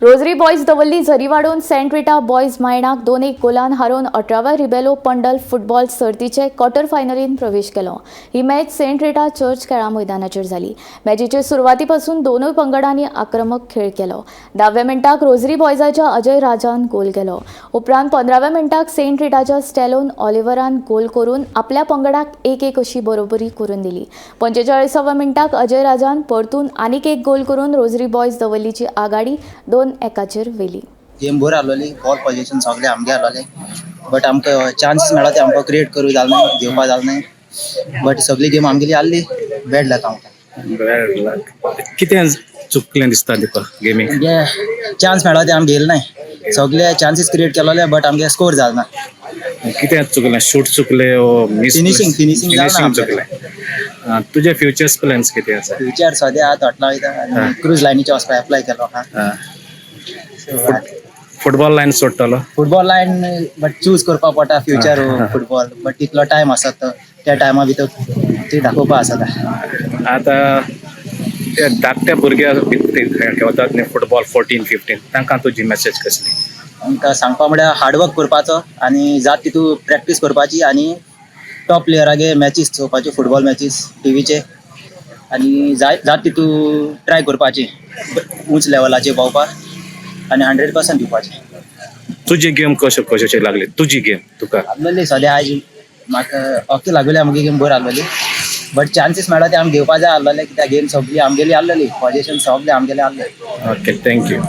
Rosary boys दवर्ली झरी वाडोवन सेंट रिटा बॉयज मायणाक 2-1 गोलान हारोवन 18व्या रिबेलो पंडल फुटबॉल सर्तीचे क्वॉर्टर फायनलीन प्रवेश केलो. ही मॅच सेंट रिटा चर्च खेळा मैदानाचेर जाली. मॅचीचे सुरवातीपासून दोनूय पंगडांनी आक्रमक खेळ केलो. 10व्या मिनटाक रोजरी बॉयजाच्या अजय राजान गोल केलो. उपरांत 15व्या मिनटाक सेंट रिटाच्या स्टेलोन ऑलिव्हरान गोल करून आपल्या पंगडाक 1-1 अशी बरोबरी करून दिली. 45व्या मिनटाक अजय राजान परतून आनीक एक गोल करून रोजरी बॉयज दवर्लीची आघाडी 2-1चेर व्हेली. गेम बरी आसलोली. बॉल पोझेशन सगळे आमगे आसलोले, बट आमकां चान्सीस मेळ्ळा ते आमकां क्रिएट करूं जालें ना, घेवपा जालें ना. बट सगळी गेम आमगेली आसली. बॅड लक आमकां. Bad luck. कितें चुकलें दिसता तुका गेमीक? म्हणजे चान्स मेळ्ळा ते आमी घेयले नाय. सगळे चान्सीस क्रिएट केलोले, बट आमगे स्कोर जालें ना. कितें चुकलें? शूट चुकले ओ मिस? Finishing जालें ना फिनिशिंग आमचें. चुकलें. तुजे फ्युचर्स प्लॅन्स कितें आसा? फ्युचर सद्या आतां हॉटला वयता आनी क्रूज लायनीचे वचपाक एप्लाय केलो आहा. फुटबॉल लायन सोडटलो? फुटबॉल लायन बट चूज करपाक पडटा फ्युचर फुटबॉल, बट तितलो टायम आसा तो त्या टायमा भितर ती दाखोवपा आसा आतां. आतां ते धाकट्या भुरग्या खेळतात न्ही फुटबॉल, 14 15, तांकां तुजी मॅसेज कसली? आमकां सांगपा म्हळ्यार हार्डवर्क करपाचो आनी जात तितू प्रॅक्टीस करपाची आनी टॉप प्लेयरागे मॅचीस चोवपाच्यो, फुटबॉल मॅचीस टिवीचे, आनी जाय जात तितू ट्राय करपाची उंच लेवलाचेर पावपाक आनी 100% दिवपाचें. तुजी गेम कशो कशें लागली, तुजी गेम तुका? आसलेली सद्या आयज म्हाका ओके लागलेली. आमगे गेम बरी आसलेली, बट चान्सीस मेळ्ळा ते आमी घेवपा जाय आसलेले, कित्याक गेम सगळी आमगेली आसलेली, पोझिशन सगळें आमगेलें आसलें. Okay, thank you.